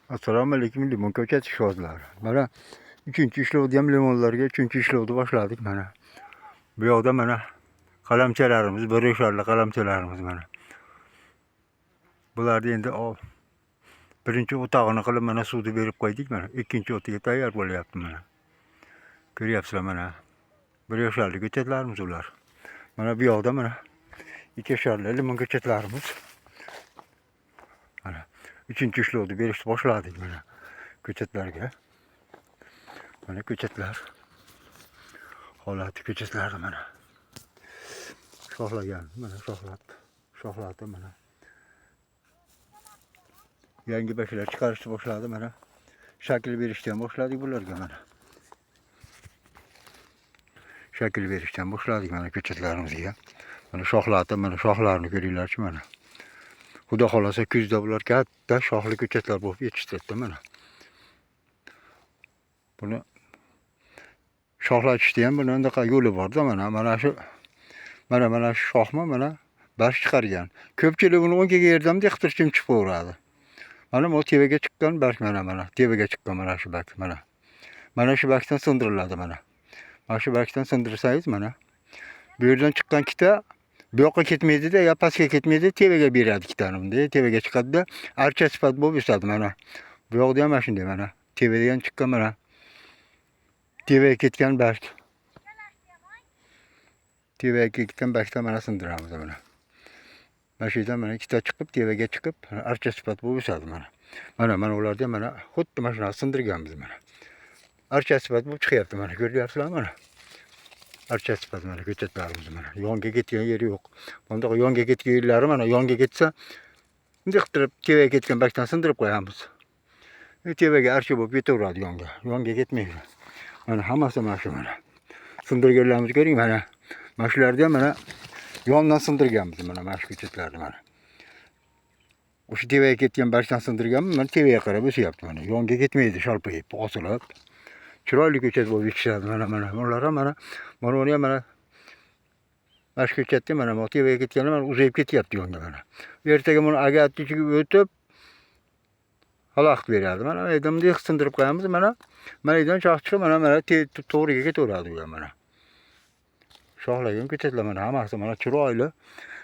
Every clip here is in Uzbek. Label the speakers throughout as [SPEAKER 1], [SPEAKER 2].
[SPEAKER 1] Assalomu alaykum limon ko'chati ishvozlari. Mana 3-ishlovda ham limonlarga 3-ishlovni boshladik mana. Bu yoqda mana qalamchalarimiz, bir yosharli qalamchalarimiz mana. Bularni endi birinchi o'tog'ini qilib mana suvni berib qo'ydik mana. Ikkinchi o'tiga tayyor bo'lyapti mana. Ko'ryapsizlar mana. Bir yosharli ko'chatlarimiz ular. Mana bu yoqda mana 2 yosharli limon ko'chatlarimiz. Mana 3-ishlovni berishni boshladik mana ko'chatlarga. Mana ko'chatlar. Holati ko'chatlarni mana. Shoxlagan, mana shoxlab, shoxladi mana. Yangi bashlar chiqarishni boshladi mana. Shakl berishdan boshladik bularga mana. Shakl berishdan boshladik mana ko'chatlarimizga. Mana shoxlati, mana shoxlarini ko'ringlarchi mana. Xudo xolasa kuzda bular katta shoxli ko'chatlar bo'lib yetishtiradi mana. Buni shoxlatishda ham buni anaqa yo'li borda mana, mana shu mana shu shoxmi mana barg chiqargan. Ko'pchilik buni o'ngga yerdan qilib chimchib qo'yaveradi. Mana bu tepaga chiqqan barg mana mana tepaga chiqqan mana shu barg mana. Mana shu bargdan sindiriladi mana. Mana shu bargdan sindirsangiz mana bu yerdan chiqqan ikkita bu yoqqa ketmaydida, ya pastga ketmaydi, tepaga beradi ikkitani bunday, tepaga chiqadida archa sifat bo'lib o'sadi mana. Bu yoqda ham mana shunday mana. Tepadan chiqqan mana. Tepaga ketgan barg. Tepaga ketgan bargdan mana sindiramiz mana. Mana shu yerdan mana ikkita chiqib, tepaga chiqib, archa sifat bo'lib o'sadi mana. Mana mana ularda ham mana xuddi mana shunaqa sindirganmiz mana. Archa sifat bo'lib chiqyapti mana, ko'ryapsizlarmi mana. Archa sifat mana ko'chatlarimiz mana. Yonga ketgan yeri yo'q. Bundoq yonga ketgan yerlari mana yonga ketsa, bunday qilib turib tepaga ketgan bargdan sindirib qo'yamiz. Tepaga archa bo'lib ketaveradi yonga. Yonga ketmaydi. Mana hammasi mana shu mana. Sindirganlarimizni ko'ring mana. Mana shularni ham mana yondan sindirganmiz mana mana shu ko'chatlarni mana. O'sha tepaga ketgan bargdan sindirganmiz, mana tepaga qarab o'syapti mana. Yonga ketmaydi, shalpayib, osilib. Chiroyli ko'chat bo'lib yetishadi mana mana. Bular ham mana mana uni ham mana mana shu ko'chatda mana bu tepaga ketgani mana uzayib ketyapti yonga mana. Ertaga buni agatni ichiga o'tib xalaqit beradi. Mana yerdan bunday sindirib qo'yamiz mana. Mana yerdan shox chiqib mana mana to'g'riga ketaveradi u ham mana. Shoxlagan ko'chatlar mana hammasi mana chiroyli.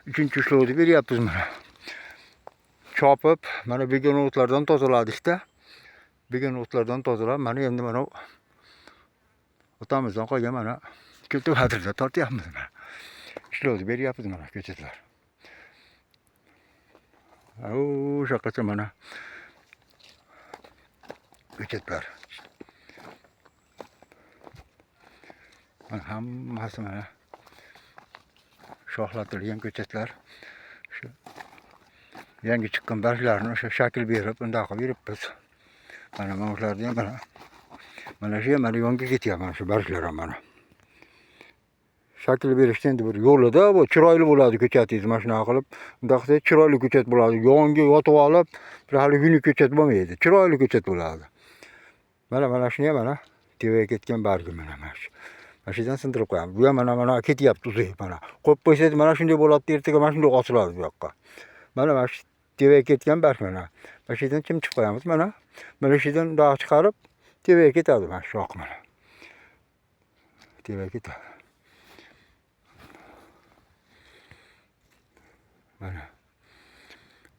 [SPEAKER 1] 3-ishlovni beryapmiz mana. Chopib mana begona o'tlardan tozaladikda. Begona o'tlardan tozalab mana endi mana otamizdan qolgan mana kultivatorda tortyapmiz mana. Ishlovni beryapmiz mana ko'chatlar. O'sha yoqqacha mana ko'chatlar. Mana hammasi mana shoxlatilgan ko'chatlar. Shu yangi chiqqan barglarni o'sha shakl berib, bundoq qilib yuribmiz. Mana mana ularni ham mana mana shu ham mana yonga ketyapti mana shu barglar ham mana. Shakl berishda endi bir yo'lida bu chiroyli bo'ladi ko'chatingiz mana shunaqa qilib, bundoq qilsangiz chiroyli ko'chat bo'ladi. Yonga yotib olib, bir hali yuni ko'chat bo'lmaydi. Chiroyli ko'chat bo'ladi. Mana mana shuni ham mana tepaga ketgan bargi mana mana shu. Mana shu yerdan sindirib qo'yamiz. Bu ham mana mana ketyapti uzayib mana. Qo'yib qo'ysangiz mana shunday bo'ladi, ertaga mana shunday osiladi bu yoqqa. Mana mana shu tepaga ketgan barg mana. Mana shu yerdan chimchib qo'yamiz mana. Mana shu yerdan bundoq chiqarib tepaga ketadi mana shu shox mana. Tepaga ketadi. Mana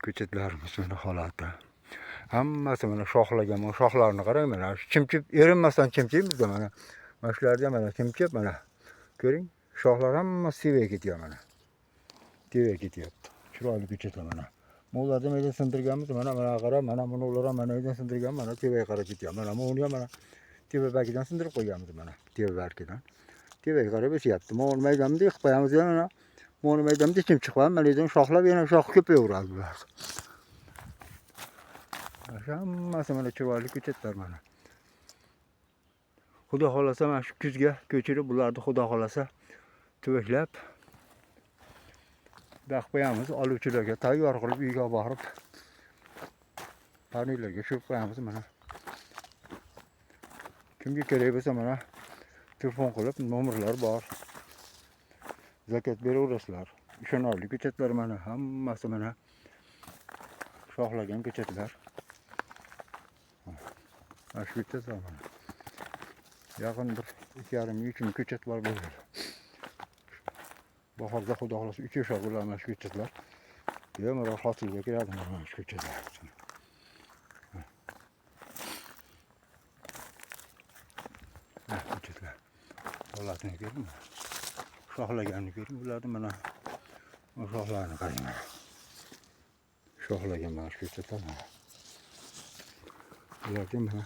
[SPEAKER 1] ko'chatlarimiz mana holati. Hammasi mana shoxlagan, mana shoxlarni qarang mana chimchib erinmasdan chimchiymiz mana. Mana shularni ham mana chimchib mana. Ko'ring, shoxlar hammasi tepaga ketyapti mana. Tepaga ketyapti. Chiroyli ko'chatlar mana. Bularni ham yerdan sindirganmiz mana mana qarab, mana buni ular ham mana yerdan sindirgan, mana tepaga qarab ketyapti. Mana buni ham mana tepa bargidan sindirib qo'yganmiz mana. Tepa bargidan. Tepaga qarab o'syapti. Mana maydonni qilib qo'yamiz mana. Mana maydonni chimchib qo'yamiz, mana yerdan shoxlab yana shox ko'payaveradi bular. Hammasi mana chiroyli ko'chatlar mana. Xudo xolasa mana shu kuzga ko'chirib bularni xudo xolasa tuvaklab baq qo'yamiz, oluvchilarga tayyor qilib uyga borib panellarga tushirib qo'yamiz mana. Kimga kerak bo'lsa mana telefon qilib nomerlar bor. Zakat beraverasizlar. Ishonarli ko'chatlar mana hammasi mana shoxlagan ko'chatlar. Mana shu ko'chatlar mana. Yaqin bir 2,5-3 ming ko'chat bor bo'ladi. Bahorda xudo xohlasa 3 yoshar bular mana shu ko'chatlar. Bemalol hosilga kiradi mana shu ko'chatlar. Mana ko'chatlar. Holatini ko'ring. Shoxlaganini ko'ring. Bularni mana shoxlarini qarang mana. Shoxlagan mana shu ko'chatlar mana. Bularni mana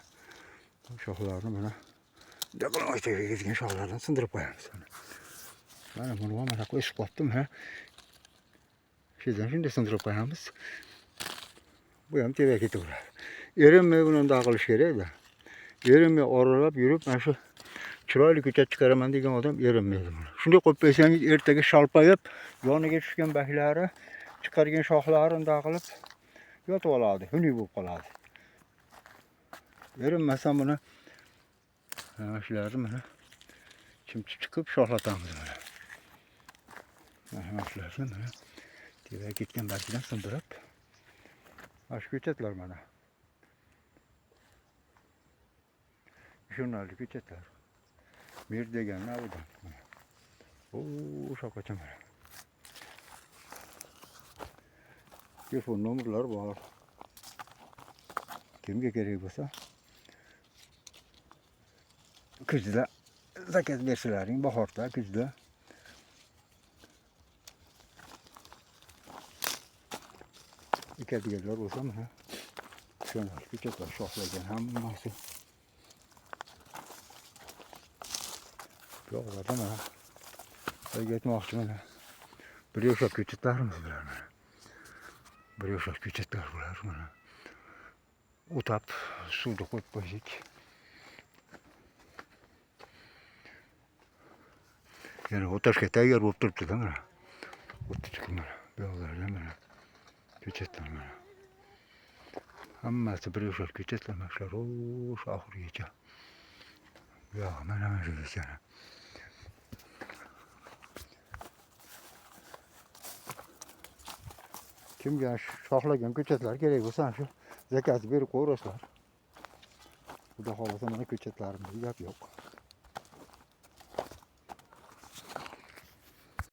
[SPEAKER 1] shoxlarini mana ketgan shoxlardan sindirib qo'yamiz. Mana buni mana qo'yib qolibdim ha. Shundan shunday sindirib qo'yamiz. Bu ham tepaga ketaveradi. Erinmay buni bunday qilish kerak-da. Erinmay oralab yurib mana shu chiroyli ko'chat chiqaraman degan odam erinmaydi buni. Shunday qo'yib qo'ysangiz ertaga shalpayib, yoniga tushgan barglari, chiqargan shoxlarini bunday qilib yotib oladi, xunuk bo'lib qoladi. Erinmasam buni mana shularni mana chimchib chiqib shoxlatamiz mana. Mana shularni mana tepaga ketgan bargidan sindirib mana shu ko'chatlar mana. Ishonarli ko'chatlar. Mir degan navidan. O shoqacha mana. Telefon nomerlari bor. Kimga kerak bo'lsa kuzda zakaz bersalaring, bahorda, kuzda. Ekadiganlar bo'lsa mana ishonarli ko'chatlar shoxlagan hammasi. Yo'qlarda mana aytmoqchi mana. Bir yoshar ko'chatlarimiz bular mana. Bir yoshar ko'chatlar bular mana. O'tab suvda qo'yib qo'ysak. Yana o'tashga tayyor bo'lib turibdi-da mana. O'tdi chiqib mana. Bu yoqlarda mana ko'chatlar mana. Hammasi bir yoshar ko'chatlar mana shular o'sha oxirigacha. Bu yog'i mana mana shu yana. Kimga shoxlagan ko'chatlar kerak bo'lsa shu zakaz berib qo'yasizlar. Xudo xohlasa mana ko'chatlarimizda gap yo'q.